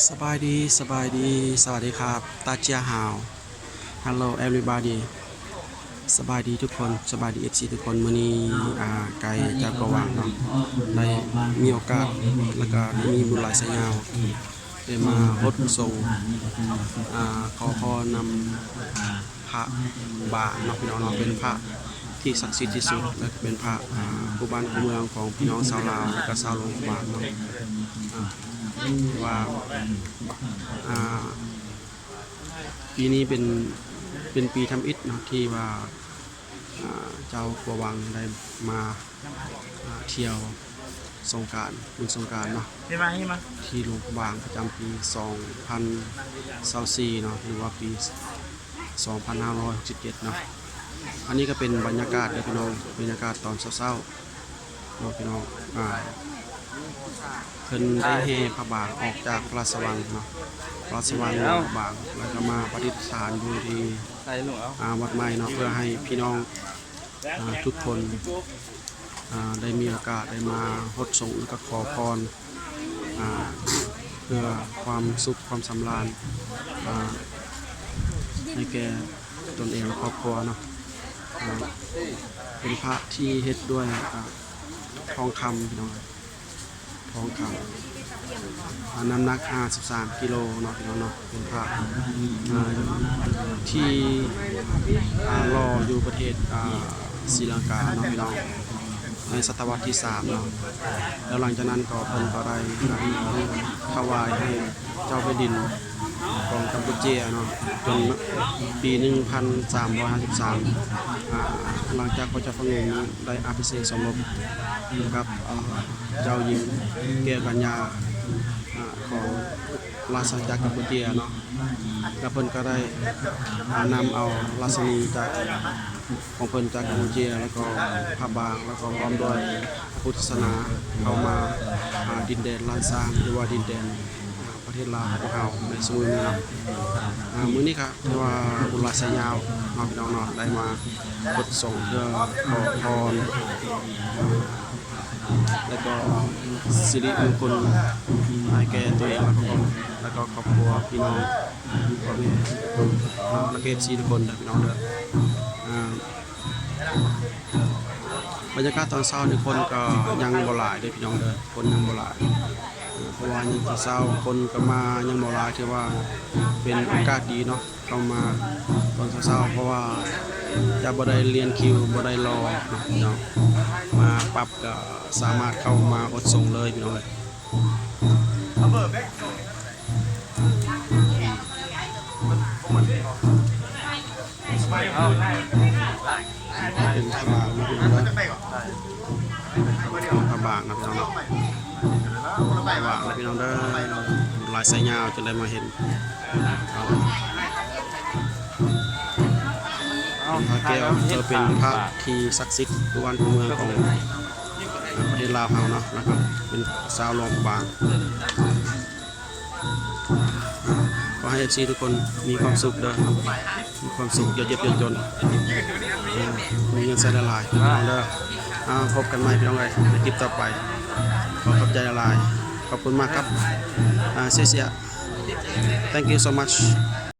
ສະບາຍດີ ສະບາຍດີ ສະຫວັດດີຄັບ ຕາເຈຍຮາວ Hello everybody ສະບາຍດີທຸກຄົນ ສະບາຍດີ ເອັຟຊີ ທຸກຄົນ. ມື້ນີ້ ອ່າ ໄກຈາກກວາງເນາະ ໄດ້ມີໂອກາດ ແລ້ວກະໄດ້ມີບຸນຫຼາຍສາຍຍາວ ໄດ້ມາຫົດສົງ ອ່າ ຂໍພອນນຳ ພະບາງເນາະ ພີ່ນ້ອງເນາະ ເປັນພະທີ່ສັກສິດທີ່ສຸດ ແລະ ເປັນພະ ອ່າ ຄູ່ບ້ານຄູ່ເມືອງຂອງພີ່ນ້ອງຊາວລາວ ແລະ ກະຊາວຫຼວງພະບາງເນາະ. ອ່າ ຖືວ່າ ອ່າ ປີນີ້ເປັນ ເປັນປີທຳອິດເນາະ ທີ່ວ່າ ອ່າ ເຈົ້າກົວວັງໄດ້ມາ ອ່າ ທ່ຽວສົງການ ບຸນສົງການເນາະ ທີ່ຫຼວງພະບາງປະຈຳປີສອງພັນຊາວສີ່ເນາະ ຫຼືວ່າປີສອງພັນຫ້າຮ້ອຍຫົກສິບເຈັດເນາະ. ອັນນີ້ກໍເປັນບັນຍາກາດເດີພີ່ນ້ອງ ບັນຍາກາດຕອນເຊົ້າໆເນາະພີ່ນ້ອງ. ອ່າ ເພິ່ນໄດ້ແຫ່ພະບາງອອກຈາກພະລາຊະວັງເນາະ ພະລາຊະວັງຫຼວງພະບາງ ແລ້ວກໍມາປະດິດສະຖານຢູ່ທີ່ ອ່າ ວັດໃໝ່ເນາະ ເພື່ອໃຫ້ພີ່ນ້ອງ ອ່າ ທຸກຄົນ ອ່າ ໄດ້ມີໂອກາດໄດ້ມາຫົດສົງ ແລ້ວກໍຂໍພອນ ອ່າ ເພື່ອຄວາມສຸກຄວາມສຳລານ ອ່າ ໃຫ້ແກ່ຕົນເອງ ແລະ ຄອບຄົວເນາະ. ອ່າ ເປັນພະທີ່ເຮັດດ້ວຍ ອ່າ ທອງຄຳ ພີ່ນ້ອງເອີຍ ທອງຄຳ ອ່າ ນ້ຳໜັກຫ້າສິບສາມກິໂລເນາະ ພີ່ນ້ອງເນາະ. ເປັນພະ ອ່າ ທີ່ ອ່າ ຫຼໍ່ຢູ່ປະເທດ ອ່າ ສີລັງກາເນາະ ພີ່ນ້ອງ ໃນສະຕະວັດທີສາມເນາະ. ແລ້ວຫຼັງຈາກນັ້ນກໍ ເພິ່ນກໍໄດ້ ອ່າ ຖວາຍໃຫ້ເຈົ້າແຜ່ນດິນຂອງກຳປູເຈຍເນາະ ຈົນປີໜຶ່ງພັນສາມຮ້ອຍຫ້າສິບສາມ ອ່າ ຫຼັງຈາກພະເຈົ້າພະອົງໄດ້ອະພິເສກສົມລົດກັບ ອ່າ ເຈົ້າຍິງແກ້ວກັນຍາ ອ່າ ຂອງລາຊະອານາຈັກກຳປູເຈຍເນາະ. ແລ້ວເພິ່ນກໍໄດ້ ອ່າ ນຳເອົາລາຊະນີຈາກ ຂອງເພິ່ນຈາກກຳປູເຈຍ ແລ້ວກໍພະບາງ ແລ້ວກໍພ້ອມດ້ວຍພຸດທະສາສະໜາເຂົ້າມາ ອ່າ ດິນແດນລ້ານຊ້າງ ຫຼືວ່າດິນແດນ ອ່າ ປະເທດລາວຂອງເຮົາໃນຊຸມມື້ນີ້ເນາະ. ອ່າ ມື້ນີ້ກໍຖືວ່າບຸນຫຼາຍສາຍຍາວເນາະ ພີ່ນ້ອງເນາະ ໄດ້ມາຫົດສົງເພື່ອຂໍພອນ ແລ້ວກໍສິລິມຸງຄຸນໃຫ້ແກ່ຕົວເອງ ແລ້ວກໍ ແລ້ວກໍຄອບຄົວ ພີ່ນ້ອງ ພໍ່ແມ່ ແລ້ວກໍ ເອັຟຊີ ທຸກຄົນເດີ ພີ່ນ້ອງເດີ. ອ່າ ບັນຍາກາດຕອນເຊົ້ານີ້ຄົນກໍຍັງບໍ່ຫຼາຍເດີ ພີ່ນ້ອງເດີ ຄົນຍັງບໍ່ຫຼາຍ ເພາະວ່າຍັງແຕ່ເຊົ້າ ຄົນກໍມາຍັງບໍ່ຫຼາຍ ຖືວ່າເປັນໂອກາດດີເນາະ ເຂົ້າມາຕອນເຊົ້າໆ ເພາະວ່າຈະບໍ່ໄດ້ລຽນຄິວ ບໍ່ໄດ້ລໍເນາະ ພີ່ນ້ອງ ມາປັບກໍສາມາດເຂົ້າມາຫົດສົງເລີຍ ພີ່ນ້ອງເອີຍ. ເປັນພະບາງເນາະ ພີ່ນ້ອງເນາະ ພະບາງເນາະ ພີ່ນ້ອງເນາະ ພະບາງເນາະ ພີ່ນ້ອງເດີ. ຫຼາຍສາຍຍາວຈົນໄດ້ມາເຫັນ ພະແກ້ວ ເຊິ່ງເປັນພະທີ່ສັກສິດຄູ່ບ້ານຄູ່ເມືອງຂອງປະເທດລາວເຮົາເນາະ ແລ້ວກໍເປັນຊາວຫຼວງພະບາງ. ຂໍໃຫ້ ເອັຟຊີ ທຸກຄົນມີຄວາມສຸກເດີ ມີຄວາມສຸກ ຢ່າເຈັບຢ່າຈົນ ມີເງິນໃຊ້ຫຼາຍໆ ພີ່ນ້ອງເດີ. ອ່າ ພົບກັນໃໝ່ ພີ່ນ້ອງເອີຍ ໃນຄລິບຕໍ່ໄປ. ຂໍຂອບໃຈຫຼາຍໆ ຂອບຄຸນມາກຄັບ ອ່າ ເຊເຊຍ Thank you so much.